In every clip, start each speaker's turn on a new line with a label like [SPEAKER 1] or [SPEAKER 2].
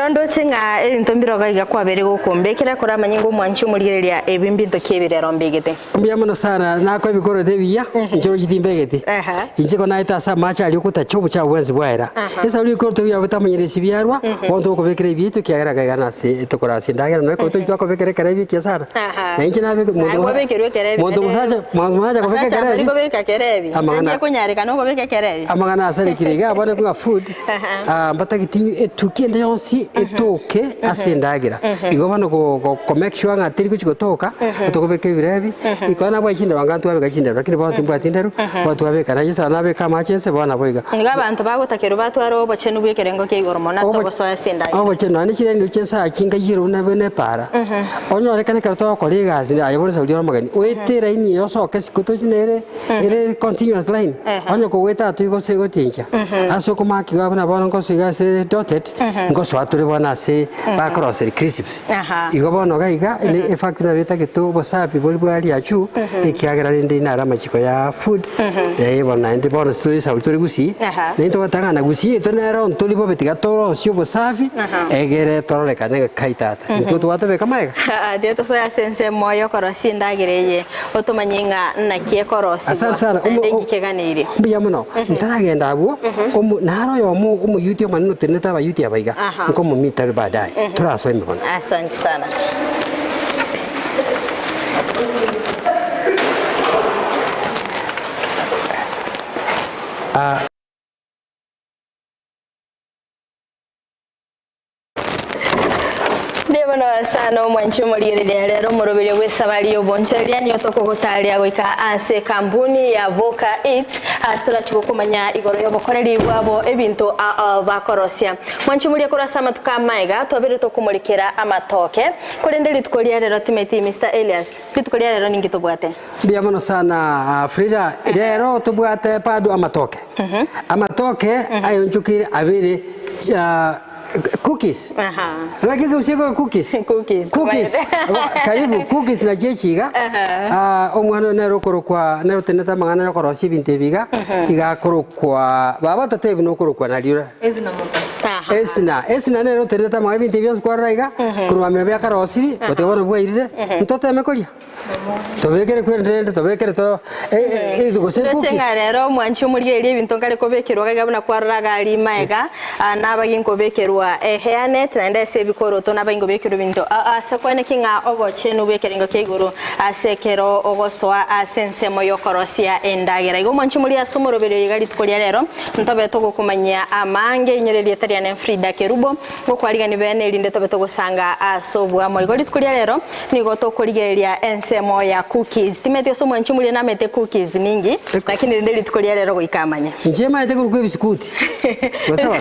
[SPEAKER 1] Rero ndoche ng'a ebinto mbirogo iga kwabeire gokombekera, koramanye ng'a omwanchi omorigereria ebi mbinto ki ebi rero mbegete.
[SPEAKER 2] Mbuya mono sana, nakoa ebikoroto ebiya, inche roche timbegeti.
[SPEAKER 1] Aha.
[SPEAKER 2] Inche ko naete ase amache aria ogotacha obochafu bwensi bwaera. Esauri ebikoroto biabo bitamanyeresi biarwa, bono togokobekera ebiaito ekiagera gaiga nase tokora ase endagera nonya ekero tochi twakobekera ekerebi ekiya sana.
[SPEAKER 1] Aha.
[SPEAKER 2] Na inche nabeke
[SPEAKER 1] Naye
[SPEAKER 2] monto
[SPEAKER 1] kwabekerwa ekerebi
[SPEAKER 2] monto
[SPEAKER 1] naende
[SPEAKER 2] mosacha monto mosacha kobeka
[SPEAKER 1] Abasacha mbari
[SPEAKER 2] ekerebi,
[SPEAKER 1] kobeka kerebi,
[SPEAKER 2] Amang'ana-
[SPEAKER 1] naki ekonyarekana okobeka ekerebi?
[SPEAKER 2] amang'ana asarekire iga abone ng'a food ah, mbatageti inywe etuki ende yonsi etoke ase endagera. Igo bono go- go- ko make sure ng'a teri gochi gotoka, tokobeka ebirebi, ekero nabwate chindero anga ntwabeka chindero, lakini bono timbwati ndero, bono twabeka naye sana nabeka amache inse bono nabo iga.
[SPEAKER 1] Nigo abanto bagotakerwa batware obochenu bw'ekerengo kia igoro mono ase
[SPEAKER 2] Obo-
[SPEAKER 1] ogosoa ase endagera.
[SPEAKER 2] Obochenu naende chirende chinsaa chingayire buna buna epaara, onyorekane ekero togokora egasi aye bono esauri ore omogeni, oete eraini eye osoke isiko tochi buna ere ere continuous line, onye kogoeta atoigo gose gotincha, ase okomaki iga buna bono ngosoa iga ase dotted, ngosoa tore bono ase bakoroseria crisps.
[SPEAKER 1] Aha.
[SPEAKER 2] Igo bono iga iga, ne efactory nabo etagete obosafi boria bwa riachu, ekiagera rende naro amachiko ya food, eh bono naende bono ase tore esauri tore gusii,
[SPEAKER 1] Aha.
[SPEAKER 2] naintwe togoteba ng'a na gusii yaito nero ntori bobe tiga torosie obosafi,
[SPEAKER 1] Aha.
[SPEAKER 2] egere tororekane ng'a kai tata, intwe twatobeka magega.
[SPEAKER 1] Tiga tosoe ase ensemo y'okorosia endagera eye, otomanye ng'a naki ekorosigwa,
[SPEAKER 2] Asante sana. Omo-
[SPEAKER 1] naende
[SPEAKER 2] o-
[SPEAKER 1] inki keganeirie.
[SPEAKER 2] Mbuya mono. Ntaragenda abwo, omo- naro oyomo omoyuti omonene otenenete abayuti aba iga,
[SPEAKER 1] Aha.
[SPEAKER 2] nkomomita aria baadaye. Torasoe ime bono.
[SPEAKER 1] Asante sana. Mbuya mono sana omwanchi omorigereria rero omoroberio bw'esabari y'obonchoreria nigo tokogotaria goika ase ekampuni ya Voka Eats ase torachi gokomanya igoro y'obokoreri bwabo ebinto ao bakorosia. Mwanchi omoria korwa ase amatuko amaiga twabeire tokomorekera amatoke korende rituko ria rero timeti Mister Elias rituko ria rero ninki tobwate?
[SPEAKER 2] Mbuya mono sana Frida, rero tobwate bado amatoke. Amatoke ayonchokire abere cookies.
[SPEAKER 1] Aha.
[SPEAKER 2] Ng'aki ekegusii ekero cookies?
[SPEAKER 1] Cookies,
[SPEAKER 2] Cookies.
[SPEAKER 1] tomaete.
[SPEAKER 2] Bo- Karibu cookies nachio echi iga. Ah, omwana oyo nere okorokwa nere otenenete amang'ana ya okorosia ebinto ebi iga, iga akorokwa baba totebi nokorokwa nario ore.
[SPEAKER 1] Aha.
[SPEAKER 2] Esina, Esina nere otenenete amang'ana ebinto ebi bionsi kwarora iga, korwa mamera biakarosiri, gotiga bono bwairire, ntoteme koria. Tobekere kweri rende tobekere to eh, eh, gose
[SPEAKER 1] Ndoche
[SPEAKER 2] cookies.
[SPEAKER 1] ng'a rero omwanchi omorigereria ebinto nkare kobekerwa gaiga buna kwarora iga aria maega, ah, nabagi nkobekerwa ehairnet naende ase ebikoroto nabagi nkobekerwa ebinto aa ase kwaneki ng'a obochenu bw'ekerengo kia igoro ase ekero ogosoa ase ensemo y'okorosia endagera. Igo omwanchi omoria ase omoroberio oyo iga rituko ria rero ntobe togokomanyia amange inyore erieta riane Frida Kerubo, ngokwarigani bene erinde tobe togosanga ase oboamo. Igo rituko ria rero Nigo tokorigereria ensemo ya cookies. Timeti ase omwanchi omoria namete cookies ningi, lakini rende rituko ria rero goika amanye.
[SPEAKER 2] Inche maete korokwa ebisukuti. Gose bono?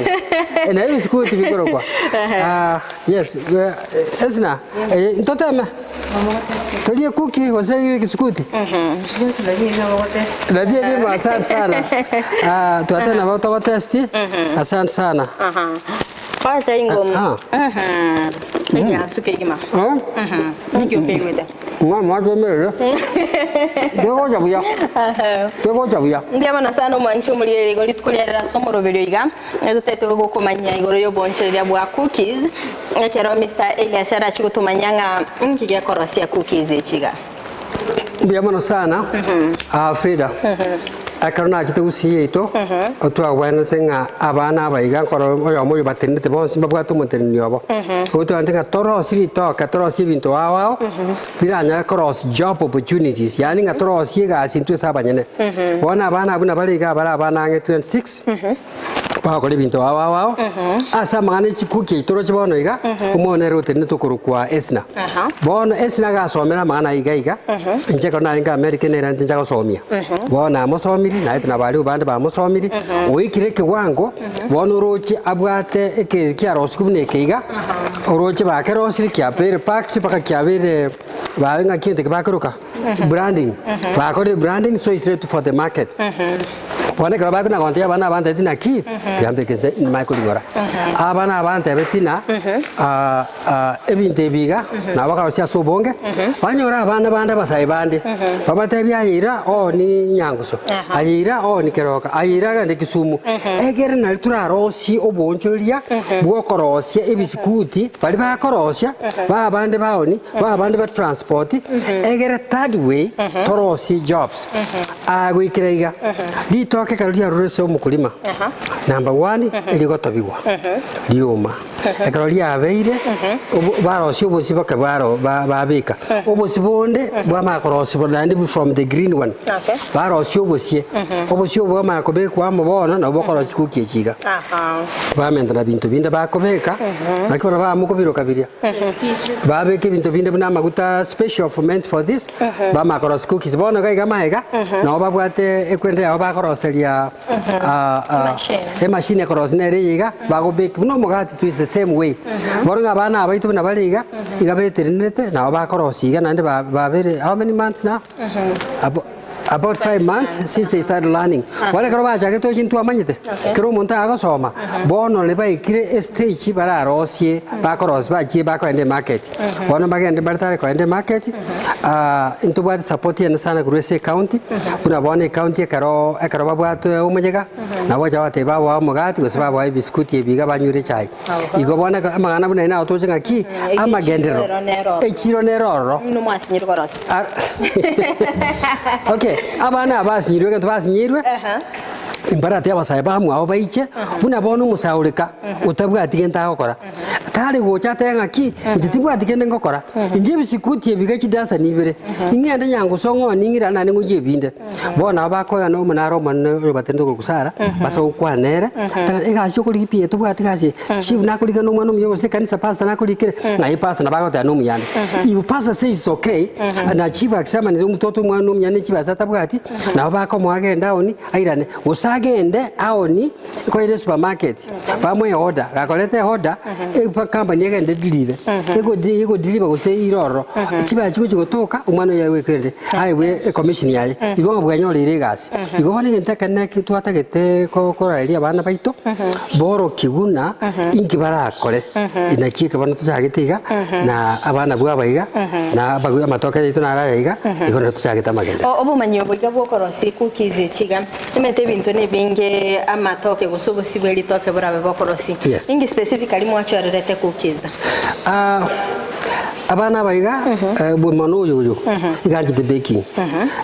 [SPEAKER 2] Eh, naye ebisukuti bikorokwa. Ah, yes, eh, Esna, eh, ntoteme. Torie cookie gose ekisukuti. Nabio ebimo asante sana. Ah, twateba nabo togotesti. Asante sana.
[SPEAKER 1] Kwanza ingoma.
[SPEAKER 2] Ah.
[SPEAKER 1] Mhm. Egiansu kegima.
[SPEAKER 2] Eh?
[SPEAKER 1] Mhm. Niki okeigwete?
[SPEAKER 2] Mwa mwatemerere. Kegocha buya. Kegocha buya.
[SPEAKER 1] Mbuya mono sana omwanchi omorigereria igo rituko ria rero ase omoroberio iga, etotete gokomanyia igoro y'oboonchoreria bwa cookies, ekero Mister Elias arachie gotomanyia ng'a nki gekorosia cookies echi iga.
[SPEAKER 2] Mbuya mono sana ah, Frida. Ekero nachete gusii yaito, otwagwenerete ng'a abana aba iga nkoro oyomo oyo batenenete bonsi mbabwate omoteneni obo. Otwenerete ng'a torosie ritoke, torosie ebinto ao ao, biranyare korosia job opportunities, yaani ng'a torosie egasi intwe ase abanyene. Bono abana abwo nabare iga bare abana ang'e 26, Bagokora ebinto ao ao ao, ase amang'ana e chikuki yaito roche bono iga, omwana nere otenenete okorokwa Esna.
[SPEAKER 1] Aha.
[SPEAKER 2] Bono Esna agasomera amang'ana aya iga iga, inche ekero narenge America nere inche nchagosomia. Bono namosomirie, naete na baria bande bamosomirie, oikire ekewango, bono oroche abwate eke kiarosigwe buna eke iga, oroche bakerosirie kiabeire packed mpaka kiabeire babe ng'aki egento eke bakeroka branding, bakorire branding so it's ready for the market. Bono ekero bakona gontebia abana abantebeti naki, tiga mbeke inse nimanye korigora. Abana abantebeti ng'a ebinto ebi iga, nabo bakarosia ase obonge, banyore abana bande abasae bande, babatebie aye ira oo ni Nyangusu, aye ira oo ni Keroka, aye ira gende Kisumu, egere nari torarosie oboonchoreria bwa okorosia ebisikuti, baria bakorosia, ba abande baoni, ba abande ba transport, egere third way torosie jobs. Aa goikera iga, ritoke ekero riarure ase omokurima, number one, erigotobigwa, rioma. Ekero riabeire, obo barosia obosie boke baro ba babeka. Obosie bonde bwamanya korosiwa naende from the green one.
[SPEAKER 1] Okay.
[SPEAKER 2] Barosia obosie, obosie obo bwamanya kobekwa amo bono nabo bokorosia chikuki echi iga. Bamenta na binto binde bakobeka, naki bono baamua kobiroka biria. Babeka ebinto binde buna amaguta special for meant for this, bamanya korosia cookies. Bono iga iga magega, nabo babwate ekwende yabo bakoroseria
[SPEAKER 1] Emachine.
[SPEAKER 2] emachine ekorosia nere eye iga, bagobake buna omogati tu is the same way. Bono ng'a abana aba baito buna bare iga, iga betenenerete, nabo bakorosia iga naende ba babere how many months now? Abo about 5 months since they started learning. Bono ekero bachagete tochi ntwamanyete,
[SPEAKER 1] Okay.
[SPEAKER 2] kera omonto agosoma, bono ribaikire estage bararosie, bakorosia bachie bakoenda emarket. Bono mbagende mbare tare koenda emarket, ntobwate support ende sana korwa ase ecounty, buna bono ecounty ekero ekero babwate omoyega, nabo bagocha babatebia babae omogati gose babae ebisikuti ebi iga banywere echae. Igo bono ekero amang'ana buna ayio nagotoche ng'aki, amagenderero,
[SPEAKER 1] Echiro nero ororo.
[SPEAKER 2] echiro nere ororo.
[SPEAKER 1] Inwe mwasinyirwe korosia.
[SPEAKER 2] Ar- Okay, abana aba basinyirwe egento basinyirwe, mbarate abasae bamwabo baiche, buna bono omosaoreka otabwati gento agokora, tari gocha atebe ng'aki, inche tibwati kende ngokora, inche ebisikuti ebi iga chidasani ibere, ing'ende nyangusu ong'onie ng'irane naende ng'oyie ebinde. Bono nabo bakoegana omonara omonene oyobatenenete korwa Sara, base gokwana nere, tanga egasi okorigia pi tobwati gasi eye, chief nakorikire na omwana omuya gose ekanisa pastor nakorikire, ng'ai pastor nabo agoteba na omuyande. If pastor says it's okay, na chief akisema ninche omototo omwana omuya ne chibesa atabwati, nabo bakomoa agende aoni, airane, gose agende aoni, koira esupermarket, bamoe order, gakoreta eorder, epa company egende edeliver, egodi egodeliver gose eire ororo, chibesa chigochi gotoka, omwana oyo aegwe kende, aegwe ecommission yaye, igo ng'a bwanyoreire egasi. Igo bono egento ekenene eki twatagete ko korareria abana baito, borokie buna inki barakore, naki eke bono tochagete iga, na abana abwo aba iga, na abagu amatoke yaito naro aya iga, igo nabo tochagete amagenderero.
[SPEAKER 1] Obomanyi obo iga bwokorosia cookies echi iga, Omanyete ebinto nebinge amatoke gose obosie bwe ritoke borabe bokorosia.
[SPEAKER 2] Yes.
[SPEAKER 1] Inki specifically mwachorerete cookies?
[SPEAKER 2] Ah, abana aba iga eh, bwe mono oyo oyo iga anchete baking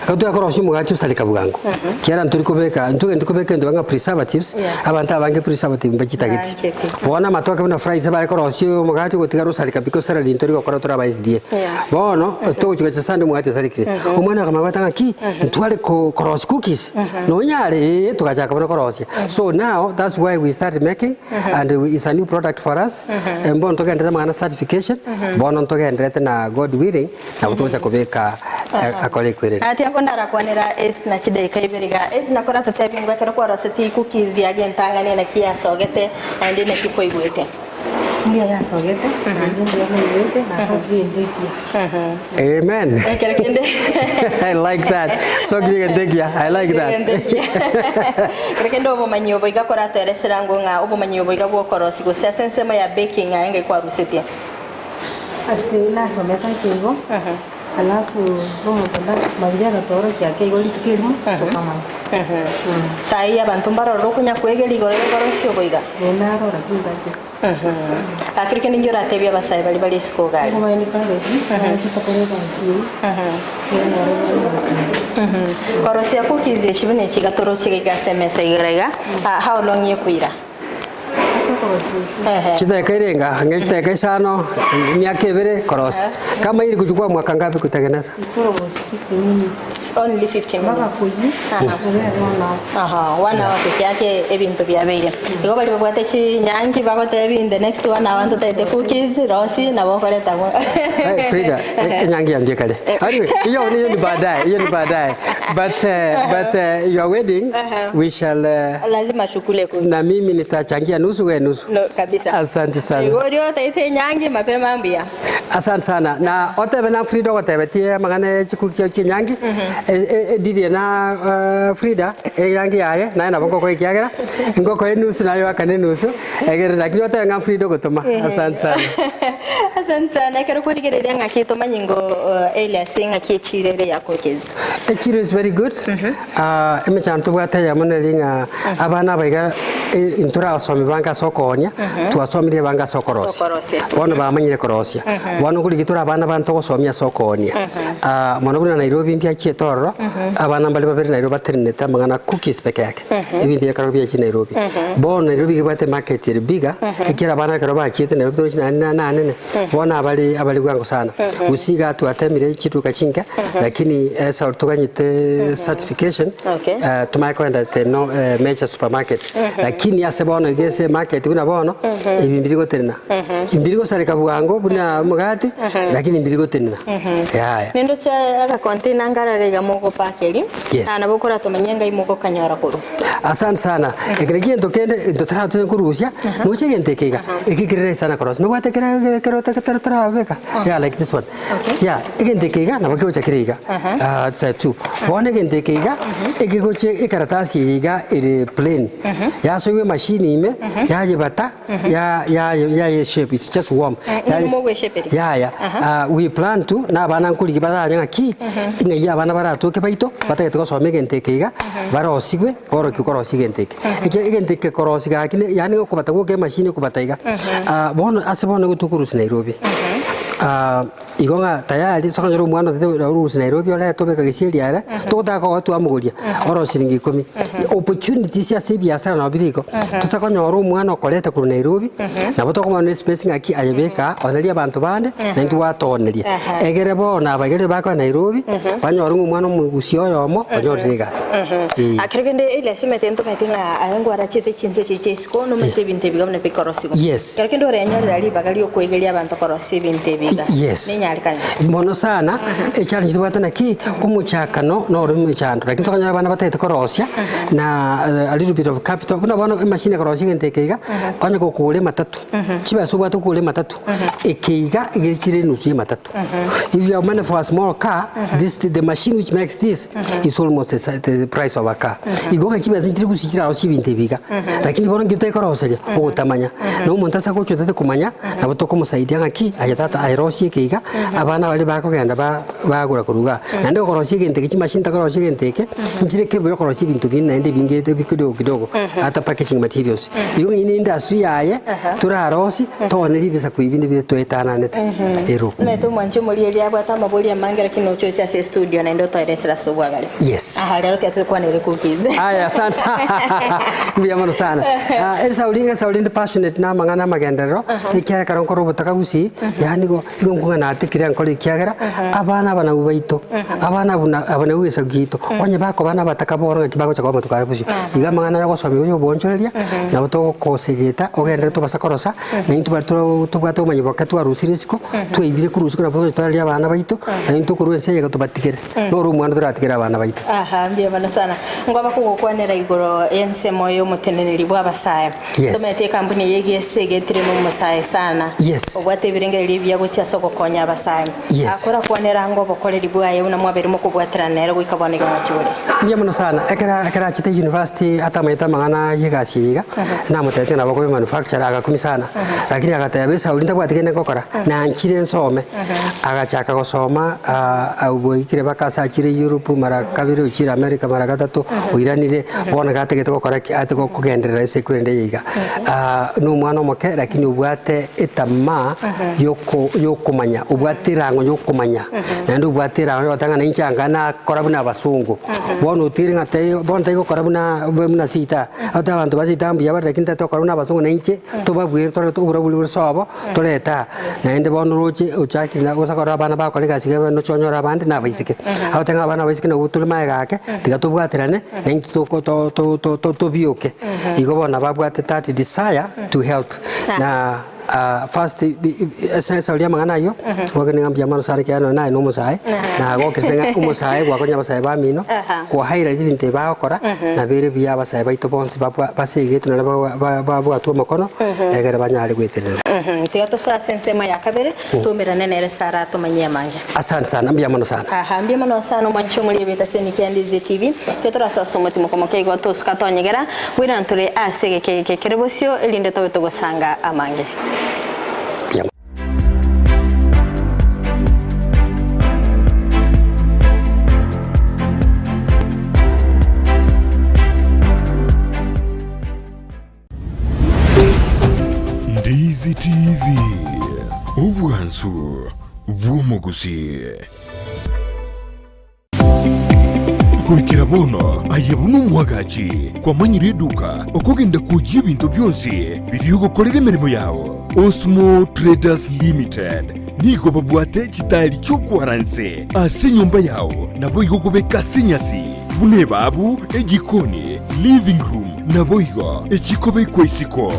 [SPEAKER 2] ekero twakorosia omogati osareka bwango kiara ntori kobeka ntogenti kobeka egento banga preservatives
[SPEAKER 1] Yeah.
[SPEAKER 2] abanto abange preservative mbachitageti
[SPEAKER 1] Mbancheti.
[SPEAKER 2] bono amatoke buna fries bare korosia omogati ogotigara osareka because celery ntori gokora tore aba SDA
[SPEAKER 1] Yeah.
[SPEAKER 2] bono togochia gocha Sunday omogati osarekire omwana akamanya goteba ng'aki ntware ko korosia cookies nonyare ee togachaka bono korosia so now that's why we started making and we, it's a new product for us Eh, mbono togenderete amang'ana certification bono ntogenderete na God willing nabo togocha kobeka eh, akore ekwereri
[SPEAKER 1] Ati ako ndarakwanera ase na chidaika ibere iga ase nakora totebie ngwa ekero kwaroseti cookies yage entang'ani naki yasogete naende naki kwaigwete.
[SPEAKER 3] Mbuya yasogete, naende mbuya naigwete, nasokire entekia.
[SPEAKER 2] Amen.
[SPEAKER 1] Ekero kende
[SPEAKER 2] I like that. So I like that.
[SPEAKER 1] Ekero kende obomanyi obo iga koratoeresera ngo ng'a obomanyi obo iga bwokorosia gose ase ensemo ya baking aye ngai kwarusetie.
[SPEAKER 3] Ase nasomete ake igo, alafu omonto nda mabia agatorokia ake igo rituko erimo, tokamanya.
[SPEAKER 1] Saii abanto mbarorire okonya kwegeria igoro yokorosia obo iga.
[SPEAKER 3] Ee narora tindacheti.
[SPEAKER 1] Gaki kende inki oratebie abasae baria bare isiko iga aria?
[SPEAKER 3] Okobae encourage, naki tokore egasi eye, ekiagera naro bono ogotinda.
[SPEAKER 1] Korosia cookies echi buna echi iga toroche iga ase emesa igoro iga, how long ekoira?
[SPEAKER 3] Ase okorosia echi.
[SPEAKER 1] Ehe.
[SPEAKER 2] Chidakika irenga ang'e chidakika isano, emiaka ebere korosia. Kama ili kuchukua mwaka ngapi kutengeneza?
[SPEAKER 3] It's almost 50 minutes.
[SPEAKER 1] Only 15
[SPEAKER 3] Mpaka
[SPEAKER 1] minutes.
[SPEAKER 3] for you, ebe one hour.
[SPEAKER 1] Aha, one hour peke yake ebinto biabeire. Igo baria babwate chinyangi bagotebia in the next one hour ntotaete cookies, rosi, nabo okoreta bo.
[SPEAKER 2] Hey, Frida, eh, enyangi yambie kare. Anyway, hiyo hiyo ni baadaye, hiyo ni baadaye. But, uh, but uh, your wedding we shall uh,
[SPEAKER 1] Lazima tukule kuki.
[SPEAKER 2] na mimi nitachangia nusu we nusu.
[SPEAKER 1] No, kabisa.
[SPEAKER 2] Asante sana.
[SPEAKER 1] Igo oria otaete enyangi mapema mbuya.
[SPEAKER 2] Asante sana na otebe na Frida ogotebetie amang'ana ya chikuki chiao chia enyangi edirie na Frida eyangi yaye naye nabo ngokoa ekiagera ngokoa enusu naye oakane enusu egere lakini otebe ng'a Frida ogotoma asante sana.
[SPEAKER 1] Asante sana ekero kwarigereria ng'aki tomanye ngo Elias ng'aki echiro ere yakogeza.
[SPEAKER 2] Echiro is very good emechando tobwate eyemo neri ng'a abana aba iga ntorasomi bange ase okoonia, twasomirie abange ase okorosia.
[SPEAKER 1] Okorosia.
[SPEAKER 2] Bono bamanyire korosia. Bono nkorigi tore abana bande togosomia ase okoonia. Mono buna Nairobi mbiachiete ororo, abana mbare babere Nairobi batenenete amang'ana cookies peke yake, ebinto ebi ekero biachire Nairobi. Bono Nairobi iga ebwate emarket ere bigger, ekiagera abana ekero bachiete Nairobi torochi naende na anene, bono abare abare bwango sana. Gusii iga twatemire chiduka chinke, lakini ase toganyete certification,
[SPEAKER 1] Okay.
[SPEAKER 2] Tomanye kogenda the no major supermarkets lakini ase bono iga ase emarket buna bono ebi mbiri gotenena. Mbiri gosareka bwango buna omogati lakini mbiri gotenena yaya.
[SPEAKER 1] Nindoche agacontainer nkarare iga mogopakeria,
[SPEAKER 2] Yes.
[SPEAKER 1] na nabo okoratomanyia ngai mogokanyora korwa.
[SPEAKER 2] Asante sana. Ekero gento kende into torache korusia, noche egento eke iga, eke kere rahisi sana korosia. Nobwate kere ekero ekero torabeka, yeah like this one.
[SPEAKER 1] Okay.
[SPEAKER 2] Yeah, egento eke iga nabo kegocha kere iga, it's a two. Bono egento eke iga, ekegocha ekaratasi eye iga ere plain, yasoigwa emashini ime, yayebata, ya ya yaye shape, it's just warm.
[SPEAKER 1] Nigo mogweshaperia?
[SPEAKER 2] Yaya, we plan to, na abana nkorigia baranye ng'aki, ng'ai abana baratoke baito, batagete gosoma egento eke iga, barosigwe, borokigwe korosia egento eke. Eke egento eke korosia gaki yaani okobata gwoka emashini okobata iga, bono ase bono nigo tokorusia Nairobi. Igo ng'a tayari ase okonyora omwana otagete orusia Nairobi orete obeka gesieri are, togotaka kogoa twamogoria, oro shilingi ikomi. Opportunities ase ebiasara nabo bire igo, tosa konyora omwana okoreta korwa Nairobi, nabo tokomanya na espace ng'aki aye beka aa, oneria abanto bande, naintwe gwatooneria. Egere bono aba iga riria bakoya Nairobi, banyore ng'a omwana omogusia oyomo, onyorire egasi. Eeh.
[SPEAKER 1] Ekero kende Elias omanyete ntomanyete ng'a aye nkwarachete chinsa echi chia isiko, nomanyete ebinto ebi buna bikorosiwa.
[SPEAKER 2] Yes.
[SPEAKER 1] Ekero kende orenyorera ribaga riokoegeria abanto korosia ebinto ebi iga,
[SPEAKER 2] Yes.
[SPEAKER 1] nenyarekane?
[SPEAKER 2] Mono sana, echallenge tobwate naki, omochakano noro emechando, lakini tokonyora abana batagete korosia, na a little bit of capital, buna bono emachine ekorosia egento eke iga, onye gokogora ematatu, chibesa obwate okogora ematatu, eke iga iga chire enusu ya ematatu. If you have money for a small car, this the machine which makes this is almost the, si- the price of a car. Igo ng'a chibesa nchire gose chirarosie ebinto ebi iga. Lakini bono nki toikoroseria, ogotamanya. Na omonto ase agocha otagete komanya, nabo tokomosaidia ng'aki, aye tata aye rosia eke iga, abana baria bakogenda ba bagora korwa igaa. Naende okorosia egento eke chimashini takorosia egento eke, nchire capable ya okorosia ebinto binde naende ebinge ebi kidogo kidogo, ata packaging materials. Igo ng'a eye ne industry yaye, torarosie, Togane ribisaku ebi nibio toetananete ero.
[SPEAKER 1] Omanyete omwanchi omorieria abwate amabori amange lakini noche oche ase estudio naende otoeresere ase obwagare.
[SPEAKER 2] Yes.
[SPEAKER 1] Aha rero tiga tokwanere cookies.
[SPEAKER 2] Aya asante mbuya mono sana. Ah, esauri esauri ndi passionate na amang'ana amagenderero ekiagera ekero nkore obotaka gusii yaani igo igo nkong'a natekire nkore ekiagera abana aba nabwo baito abana abwo na aba nabwo egesaku giaito onye bakoba na abataka bono ng'aki bagocha koba amatuko are bosio. Iga amang'ana aya ogosomigwa ya oboonchoreria nabo togokosegeta ogenderere tobasa korosa Na intwe baria tobwate obomanyi boke twarusire isiko, twaibire korwa isiko nabo togocha torarie abana baito, na intwe korwa ense eye iga tobatigere. Noro omwana toratigere abana baito.
[SPEAKER 1] Aha, mbuya mono sana. Nkwaba kogokwanera igoro y'ensemo y'omoteneneri bw'abasae.
[SPEAKER 2] Yes.
[SPEAKER 1] Tomanyete ekampuni eye egiesa egetire nomosae sana.
[SPEAKER 2] Yes.
[SPEAKER 1] Obwate ebirengererio ebiya gochia ase ogokonya abasae.
[SPEAKER 2] Yes.
[SPEAKER 1] Akorakwanera ango obokoreri bwaye buna mwabeire mokobwaterana nere goika bono iga mwachore.
[SPEAKER 2] Mbuya mono sana. Ekero ekero achete university atamanyete amang'ana y'egasi eye iga, namotebetie nabo akoba emanufacturer agakumia sana. Lakini agateba esauri ntabwati kende ngokora, nanchire nsome. Agachaka gosoma oikire mpaka ase achire Europe mara kabere, ochire America mara gatato, oiranire, bono iga atagete gokora ki? Atagete kogenderera ase ekwende eye iga. Na omwana omoke lakini obwate etamaa yoko yokomanya, obwate erang'o yokomanya, naende obwate erang'o yogoteba ng'a nainche anga nakora buna abasongo. Bono otigire ng'a tai bono taigokora buna buna seita, agotebi abanto ba seita mbuya bare lakini tari tokora buna abasongo nainche tobabuere torete oborabu boria bore sobo torete aa. Naende bono oroche ochakire na gose korora abana bagokora egasi iga noche onyore abande na abaiseke. Agoteba ng'a abana abaiseke nabwo tore magega ake, tiga tobwaterane, naintwe toko to to to tobioke. Igo bono nabo abwate that desire to help na. First ase esauri y'amang'ana ayio, gwakene ng'a mbuya mono sana ekiagera nonye naye na omosae, nagokire ng'a omosae gwakonya abasae bamino, ko highlight ebinto ebi bagokora, nabo ere buya abasae baito bonsi babwa basegetwe naende babwatwe omokono, egere banyare gweterera.
[SPEAKER 1] Tiga tosoe ase ensemo ya kabere, toumerane nere Sarah atomanyie amange.
[SPEAKER 2] Asante sana, mbuya mono sana.
[SPEAKER 1] Aha, mbuya mono sana omwanchi omori ebeta ase Niki and Easy TV. Tiga torasoe ase omotimo moke igo tosuka tonyegera, Bwirana tore ase egeka eke kere bosio, erinde tobe togosanga amange.
[SPEAKER 2] Mbuya.
[SPEAKER 4] Ndizi TV, obwansu bw'omogusii. Goikera bono aye buna omwagachi kwamanyire eduka okogenda kwoyia ebinto bionsi biria ogokorera emeremo yao. Osmo Traders Limited nigo babwate chitairi chi'okwara nse ase enyomba yao naboigo kobeka ase enyasi buna ebabu, ejikoni, living room naboigo echikobekwa isiko.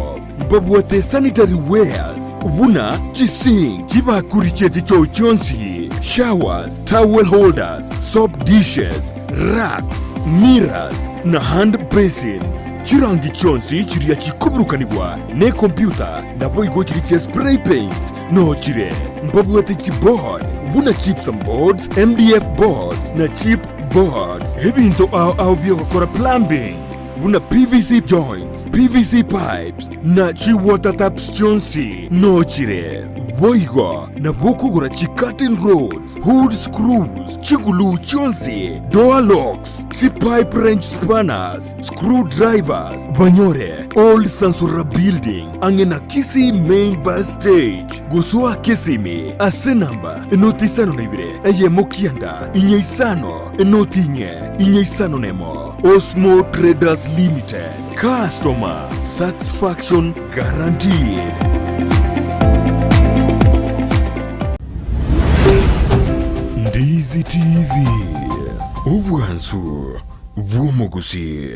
[SPEAKER 4] Mbabwate sanitary wares buna chisink, chibakuri chie chichoo chionsi, showers, towel holders, soap dishes, racks, mirrors, na hand basins. Chirangi chionsi chiria chikoburukanigwa nekompyuta naboigo chiria chia spray paints noo chire. Mbabwate chiboard buna gypsum boards, MDF boards na chip boards. Ebinto ao ao biogokora plumbing buna PVC joints, PVC pipes, na chi-water taps chionsi nochire. Boigo nabo okogora chi-curtain rods, hood screws, chiguluu chionsi, door locks, chi-pipe wrench spanners, screw drivers, banyore Old Sansora Building ang'e na Kisii Main Bus Stage. Gosoa Kisimi ase namba enoti isano na ibere eyemo kianda inye isano enoti inye inye isano nemo. Osmo Traders Limited, Customer Satisfaction Guaranteed. Ndizi TV, obwansu bw'omogusii.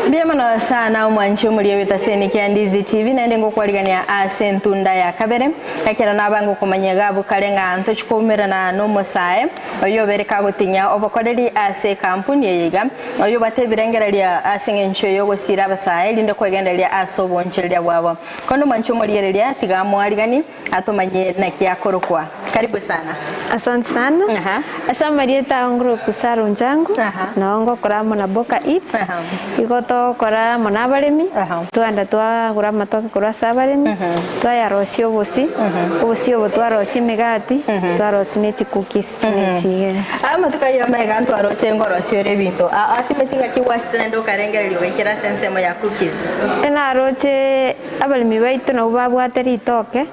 [SPEAKER 1] Mbuya mono sana omwanchi omoria bw'etaseni kia Ndizi TV naende ngokwarigania ase entunda ya kabere ekero naba ngokomanya iga abwo kare ng'a ntochi koumerana nomosae oyio obere kagotinyia obokoreri ase ekampuni eye iga oyio obwate ebirengererio ase eng'encho y'ogosira abasae erinde kwegendereria ase obonchereria bwabo. Konde omwanchi omoriereria tiga amoariganie Atomanye naki akorokwa. Karibu sana.
[SPEAKER 5] Asante sana.
[SPEAKER 1] Aha.
[SPEAKER 5] Ase amarieta ao ngoroku Sarah Onjangu,
[SPEAKER 1] Aha.
[SPEAKER 5] nao ngokora amo na Boka Eats.
[SPEAKER 1] Aha.
[SPEAKER 5] Igo togokora amo na abaremi,
[SPEAKER 1] Aha.
[SPEAKER 5] twagenda twagora amatoke korwa ase abaremi, twayarosia obosie, obosie obo twarosia emegati, twarosia ne chicookies chine chigere.
[SPEAKER 1] Amatuko ayio amaiga ntwaroche ngorosia ore ebinto. Aa timeti ng'aki gwachete naende okarengereria ogaikera ase ensemo ya cookies.
[SPEAKER 5] Naroche Abaremi baito nabwo babwate ritoke,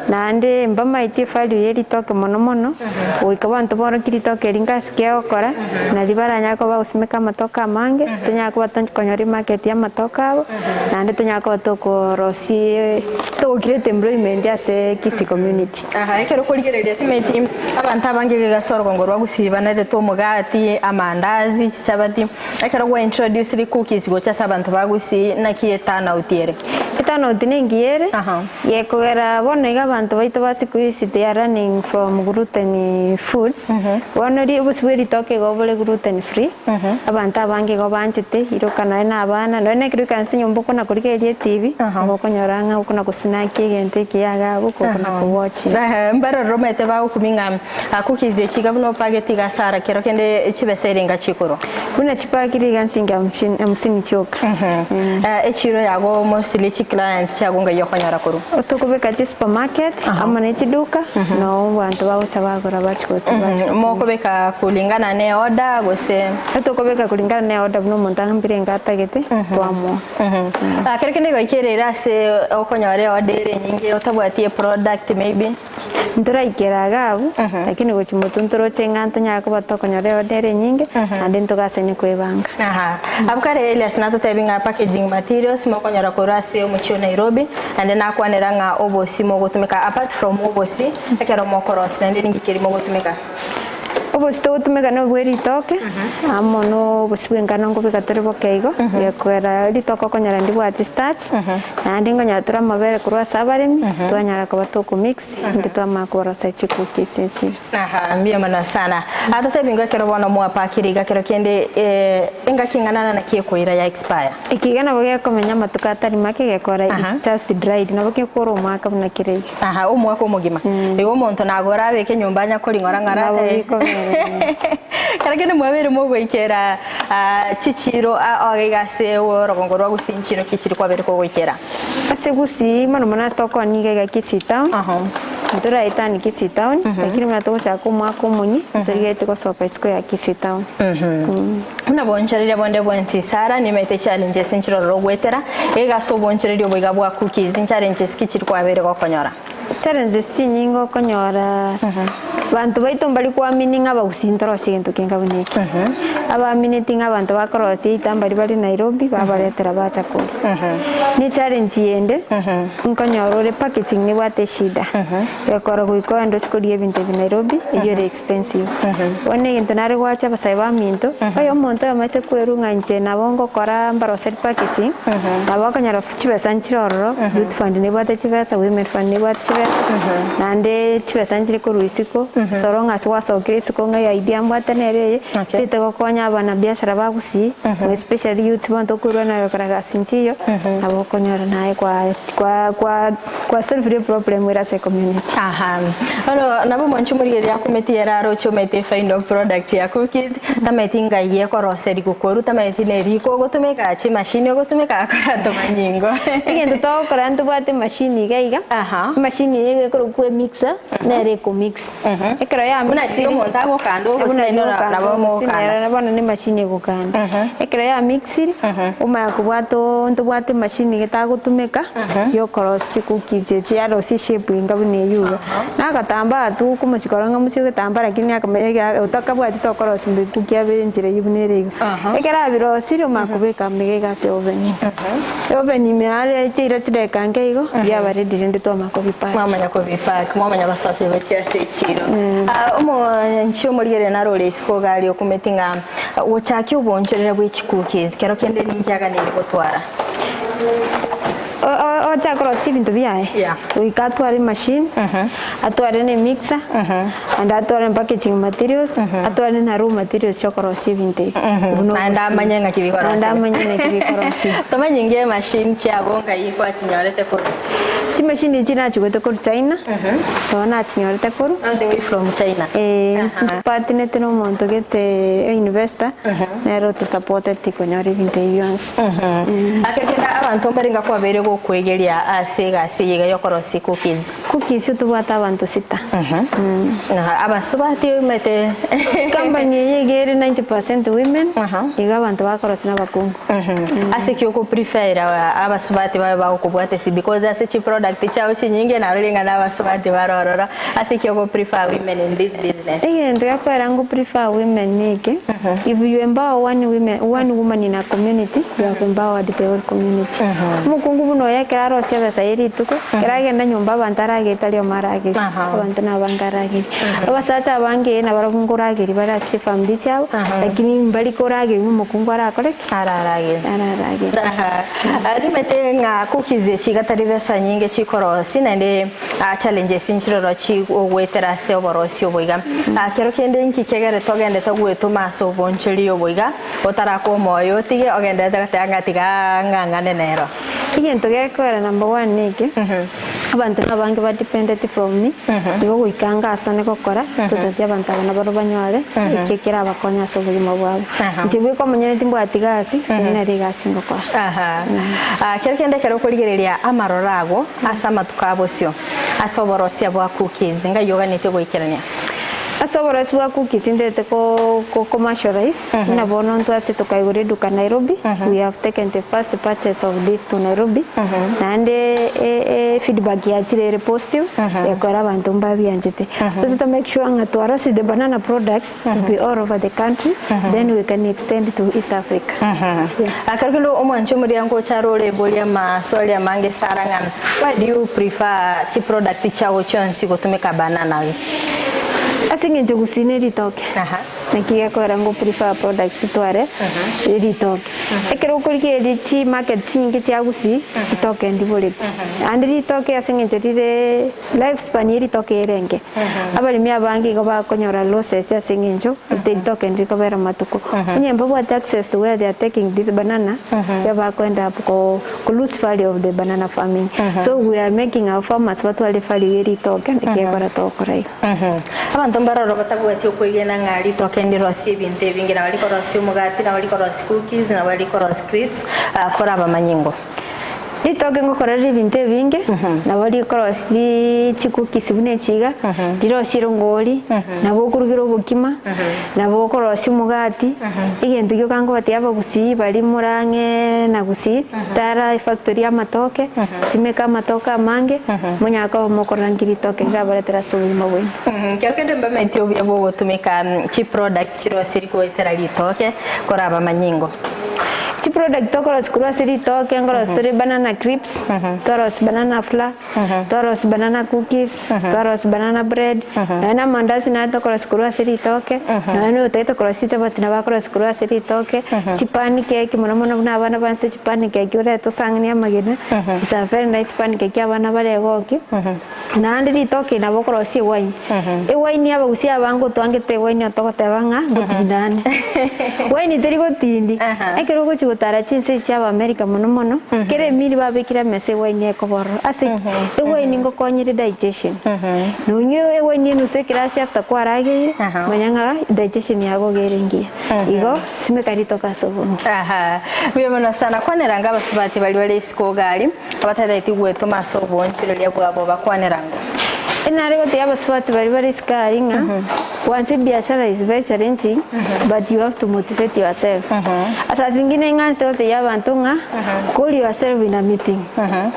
[SPEAKER 5] naende mbamaeti evalue ye ritoke mono mono, goika abanto baorokie ritoke eri ngasi ki egokora, nario baranyare koba bagosimeka amatoke amange, tonyare koba tokonyora emarket ya amatoke abo, naende tonyare koba tokorosia togo create employment ase Kisii community.
[SPEAKER 1] Aha, ekero okorigereria timeti abanto abange iga ase orogongo rwa Gusii banarete omogati, amandazi, chichabati. Ekero gwa introduciri cookies gocha ase abanto ba Gusii naki eturnout ere?
[SPEAKER 5] Eturnout nengiya ere,
[SPEAKER 1] Aha.
[SPEAKER 5] gekogera bono iga abanto baito ba siku hizi they are running from gluten foods, bono ri obosie bwe ritoke igo bore gluten free, abanto abange igo banchete, iroka nonye na abana, nonye na ekero oikaranse nyomba okona korigereria etv, nigo okonyora ng'a okona gosnackia egento ekiya iga abwo okona kowatch.
[SPEAKER 1] Mbarorire omanyete bagokumia ng'a Cookies echi iga buna opagete iga ase ara kero kende chibesa ere inga chikorwa.
[SPEAKER 5] Buna chipakire iga nsingi hamsini chioka.
[SPEAKER 1] Echiro yago mostly chi clients chiago ngai okonyora korwa?
[SPEAKER 5] Tokobeka chi supermarket amo ne chiduka noo abanto bagocha bagora bachi gotumia.
[SPEAKER 1] Mokobeka kulingana ne order gose?
[SPEAKER 5] Tokobeka kulingana ne order buna omonto angambire enga atagete twamoa.
[SPEAKER 1] Kero kende goika ere ase okonyora eorder ere enyinge otabwati eproduct maybe?
[SPEAKER 5] Ntoraikera iga abwo, lakini gochia motwe ntoroche ng'a ntonyare koba tokonyora eorder ere enyinge, naende ntogasani koebanga.
[SPEAKER 1] Aha. Abwo kare Elias natotebi ng'a packaging materials mokonyora korwa ase omochie o Nairobi, naende nakwanera ng'a obosie mogotumeka apart from obosie, ekero mokorosia naende ninki keria mogotumeka?
[SPEAKER 5] Obosie togotumeka na obwe ritoke, amo na obosie bwa engano nkobeka tore boke igo, gekogera ritoke okonyora ndibwati starch, naende nkonyora tore amabere korwa ase abaremi, twanyara koba toko mix, naende twamanya korosia chicookies echi.
[SPEAKER 1] Aha, mbuya mono sana. Ah, totebi ng'o ekero bono mwapakire iga kero kende engaki ing'ana naki ekoira ya expire?
[SPEAKER 5] Ekiga nabo gekomenya amatuko atari make gekora it's just dried, nabo gekora omwaka buna kere iga.
[SPEAKER 1] Aha, omwaka omogima. Igo omonto nagore abeke enyomba anya koring'ora ng'ora
[SPEAKER 5] Nabo
[SPEAKER 1] ate.
[SPEAKER 5] bikobera.
[SPEAKER 1] Kera kende mwabeire mogoikera ah, chichiro ah, iga iga ase orogongo rwa Gusii nchiro ki chiri kwabeire kogoikera?
[SPEAKER 5] Ase Gusii mono mono ase tokoonia iga iga Kisii town, ntoraetanie Kisii town, lakini buna togochaka omwaka omonyi, ntorigetie gosoka isiko ya Kisii town.
[SPEAKER 1] Buna boonchoreria bonde bwensi Sara nimaete challenges nchirororo ogwetera, iga ase oboonchoreria obo iga bwa cookies nchallenges ki chiri kwabeire gokonyora?
[SPEAKER 5] Challenges chinyinge okonyora banto baito mbari koamini ng'a abagusii ntorosie egento kenga buna eke. Abaamineti ng'a abanto bakorosia eita mbari bare Nairobi babaretera bacha koria. Ne challenge yende nkonyora ore packaging nebwate eshida. Gekora goika ogende ochie korigia ebinto ebi Nairobi, eyio ere expensive. Bono egento nare goacha abasae baminto, oye omonto oyomo ase kwerwa ng'a inche nabo ngokora mbaroseri packaging, nabo okonyora chibesa nchire ororo, youth fund nebwate chibesa, women fund nebwate chibesa, naende chibesa nchire korwa isiko, so long as gwasokire isiko ng'a idea mbwate nere eye, tete gokonya abanabiashara ba gusii, especially youths bono tokoirwana gokora gasi nchiyo, nabo okonyora naye kwa kwa kwa. Kwa solve problem ere ase community.
[SPEAKER 1] Aha. Bono nabo mwanche omorigereria akumeti ere aroche omanyete final product ya cookies, tamanyeti ngai ekoroserigwa korwa, tamanyeti ne eriko ogotumeka, chimashini ogotumeka akora tomanyingo.
[SPEAKER 5] Egento togokora ntobwate emashini iga iga,
[SPEAKER 1] Aha.
[SPEAKER 5] emashini eye iga ekorokwa emixer, nere ekomix. Ekero ya
[SPEAKER 1] Buna riria
[SPEAKER 5] mixiri,
[SPEAKER 1] omonto agokanda
[SPEAKER 5] buna
[SPEAKER 1] obosio
[SPEAKER 5] riria
[SPEAKER 1] naende
[SPEAKER 5] ogokanda
[SPEAKER 1] nabo
[SPEAKER 5] obosio
[SPEAKER 1] mogokanda.
[SPEAKER 5] nero bono ne emashini egokanda. Ekero ya mixiri, omanya kobwata oo ntobwate emashini iga etagotumeka, yokorosia chicookies echi yarosia eshape enga buna eywo iga. Na agatambaa tu okomochia korora ng'a mosie egetambaa lakini akamanya otakabwati tokorosia mbu ecookie abe enchera eywo buna ere iga. Ekero abirosirie omanye kobeka amaiga iga ase oven ime. Oven ime naro chiaira chidakika nke igo, biaba ready rende twamanya kobipack.
[SPEAKER 1] Mwamanya kobipack, mwamanya gosokia gochia ase echiro. Omonchi omorigereria naro ore isiko iga aria okumeti ng'a gochakia oboonchoreria bwe chicookies kero kende ninki aganeirie gotwara?
[SPEAKER 5] Ocha korosia ebinto biaye,
[SPEAKER 1] Yeah.
[SPEAKER 5] goika atware emachine, atware na emixer, naende atware na packaging materials, atware na raw materials chia okorosia ebinto ebi. Buna
[SPEAKER 1] Naende
[SPEAKER 5] obosie.
[SPEAKER 1] amanye ng'aki bikorosigwa.
[SPEAKER 5] Naende amanye ng'aki bikorosigwa.
[SPEAKER 1] Tomanyi ng'a emachine chiago ngai kwachinyorete korwa?
[SPEAKER 5] Chimachine echi nachigwete korwa China, nabo nachinyorete korwa.
[SPEAKER 1] All the way from China.
[SPEAKER 5] Eeh, mpatinete na omonto gete investor, nere otosapoteti konyora ebinto ebi bionsi.
[SPEAKER 1] Ake kera abanto mbare ng'a kwabeire gokwegeria ase egasi eye iga y'okorosia cookies.
[SPEAKER 5] Cookies tobwate abanto sita.
[SPEAKER 1] Abasubati omanyete.
[SPEAKER 5] Company eye iga ere 90% women, iga abanto bakorosia na abakungu.
[SPEAKER 1] Ase ki okoprefera abasubati babe bagokobwata ase because ase chiproduct chiao chinyinge narorire ng'a na abasubati bare ororo. Ase ki okoprefer women in this business?
[SPEAKER 5] Egento gekoera ngo prefer women neke, if you empower one women, one woman in a community, you have empowered the whole community. Omokungu buna oyo ekero arosia ebesa ye rituko, ekero agenda nyomba abanto aragere tari omo aragere, abanto nabange aragere. Abasacha abange nabarabwo nkorageria bare ase chifamiri chiabo, lakini mbari koragerigwa omokungu arakore ki?
[SPEAKER 1] Araragere.
[SPEAKER 5] Araragere.
[SPEAKER 1] Nimanyete ng'a cookies echi iga tari besa nyinge chikorosia naende Challenges nchiroro chigoetera ase oborosi obo iga. Kero kende inki kegerete ogendete gwetoma ase obonchori obo iga, otarakwa omoyo otige ogenderete goteba ng'a tiga ng'ang'ane nero?
[SPEAKER 5] Egento gekoera number one neke, abanto nabange ba depended from me, igo goika ngasane gokora so that abanto aba nabarobwo banyore ekio kerabakonye ase obogima bwabo. Inche bweka omonyene timbwati gasi, eri nere egasi ngokora.
[SPEAKER 1] Kero kende ekero okorigereria amaroro ago, Ase amatuko a bosio, ase oborosia bwa cookies, ngai oganetie goikerania?
[SPEAKER 5] Ase oborosi bwa cookies ntete ko ko commercialize buna bono intwe ase tokaigora eduka Nairobi, we have taken the first purchase of this to Nairobi, naende e e feedback yachire ere positive, ekora abanto mbabianchete. Tose to make sure ng'a twarosirie the banana products to be all over the country, then we can extend to East Africa. Yeah.
[SPEAKER 1] Ekero kende omwanchi omoriango ocha arore eboria amaswali amange Sarah ng'a why do you prefer chiproduct chiago chionsi gotumeka bananas?
[SPEAKER 5] Ase eng'encho gusii ne ritoke, naki gekogera ngo prefer products tware ritoke. Ekero okorigereria chimarket chinyinge chia gusii, ritoke ndiboreti. Naende ritoke ase eng'encho rire life span ye ritoke ere enke. Abaremi abange igo bakonyora losses ase eng'encho ritoke ndirikobera matuko. Onye mbabwate access to where they are taking this banana, igo bakoend up ko ko lose value of the banana farming. So we are making our farmers batware value ye ritoke naki ekora togokora igo.
[SPEAKER 1] Abanto mbaroro batabwati okwegena ng'a ritoke ndirosie ebinto ebinge, nabo rikorosia omogati, nabo rikorosia cookies, nabo rikorosia crisps, korabamanye ingo.
[SPEAKER 5] Ritoke ngokora rire ebinto ebinge, nabo rikorosia chicookies buna echi iga, rirosie erongori, nabo okorugera obokima, nabo okorosia omogati, egento gioka nkobatebi abagusii baria more ang'e na gusii, tara efactory ya amatoke, simeka amatoke amange, monyare koba mokorora nki ritoke rirabaretere ase obogima bwaino.
[SPEAKER 1] Ekero kende mbamaeti obuya bwa ogotumeka chiproducts chirosirie goetera ritoke koraba amanyingo.
[SPEAKER 5] Chiproduct tokorosia korwa ase ritoke, nkorosia tore banana crips, twarosia banana flour, twarosia banana cookies, twarosia banana bread, nonya na amandasi naye tokorosia korwa ase ritoke, nonya na oyotagete korosia chichabati nabo akorosia korwa ase ritoke, chipancake mono mono buna abana banse chipancake orete osang'ani amagena, it's a very nice pancake abana baregokie. Naende ritoke nabo okorosia ewaini. Ewaini abagusia abange otwangete ewaini otogoteba ng'a ngotindane. Waini teri gotindi. Ekero ogochia gotara chinse echi chia Abamerika mono mono, kera emiri babekire amesa ewaini ekoba ororo. Ase ki? Ewaini ngokonyire digestion. Nonywe ewaini enusu ekerasi after kwarageire, manya ng'a digestion yago iga ere engiya. Igo, simeka ritoke ase obonge.
[SPEAKER 1] Mbuya mono sana. Kwanera anga abasubati baria bare isiko iga aria. Abatataeti gwetoma ase oboonchoreria bwabo bakwanera ng'o?
[SPEAKER 5] Inare goteebia abasubati baria bare isiko aria ng'a once ebiashara is very challenging but you have to motivate yourself. Asa zingine ing'anchete gotebia abanto ng'a call yourself in a meeting.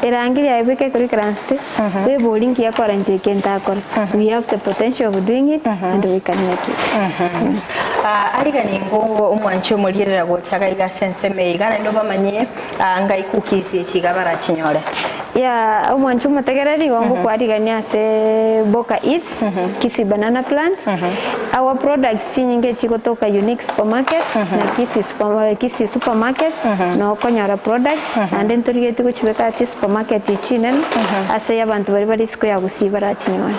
[SPEAKER 5] Erangi riaye bweka ekero oikaransete weborie nki gekogera inche eke ntakora. We have the potential of doing it and we can make it.
[SPEAKER 1] Arigani ngongo omwanchi omorierera gocha iga iga ase ensemo eye iga naende obamanyie Anga ikukisie echi iga barachinyore.
[SPEAKER 5] Ya omwanchi omotegereri igo ngokwarigania ase Boka Eats, Kisii Banana Plant. Our products chinyinge chigotoka Unique Supermarket na Kisii Super, Kisii Supermarket no okonyora products naende ntorigetie gochibeka ase chisupermarket echi chinene ase abanto baria bare isiko ya Gusii barachinyore.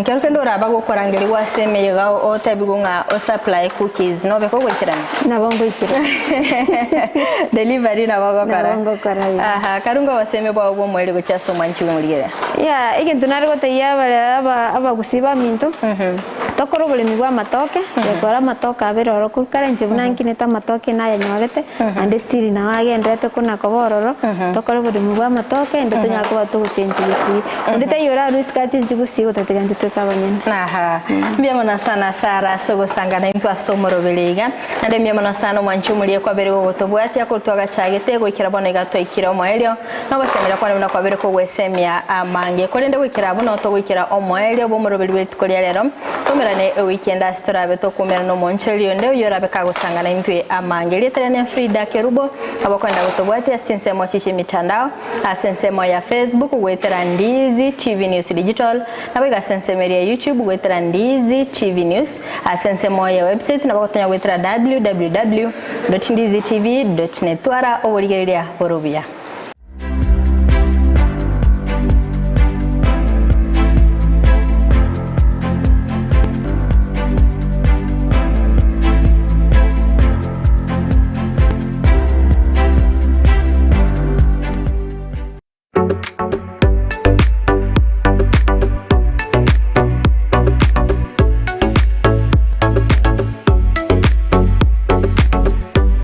[SPEAKER 1] Kero kende oraba gokorangerigwa ase emeyega otebigwe ng'a osupply cookies nobe kogoikerana?
[SPEAKER 5] Nabo ngoikerana.
[SPEAKER 1] Delivery nabo ogokora.
[SPEAKER 5] Nabo ngokora, yeah.
[SPEAKER 1] Aha, karunga obosemi bwao bw'omoerio gochia ase omwanchi bw'omorigereria.
[SPEAKER 5] Yeah, egento nare gotebia abare aba abagusii baminto, tokore oboremi bwa amatoke, gekora amatoke abere ororo korwa kare inche buna nkinete amatoke nayanyorete, naende still nabo agenderete kona koba ororo, tokore oboremi bwa amatoke inde tonyare koba togochengi gusii. Onde taiyo orarue isiko achenchi gusii gotatiga intwe toike abanyene.
[SPEAKER 1] Aha, mbuya mono sana Sarah ase ogosangana intwe ase omoroberi iga. Naende mbuya mono sana omwanchi omoria kwabere gogotobwatia korwa twagachagete goikera bono iga twaikire omoerio, na ogosemera kwane buna kwabere kogwesemia amange. Korende goikera abwo nao togoikera omoerio bw'omoroberi bw'rituko ria rero, twaumerane ewiki ende ase torabe tokwaumerana nomoonchoreria onde oyio orabe kagosangana intwe amange. Erieta riane Frida Kerubo, abakwenda gotobwatia ase chinsemo echi chi'emitandao. Ase ensemo ya Facebook goetera Ndiizi TV News Digital, naboigo ase ensemo eria ya YouTube goetera Ndiizi TV News, ase ensemo ya website nabo gotonya goetera www.ndizitv.net. Twara oborigereria bore obuya.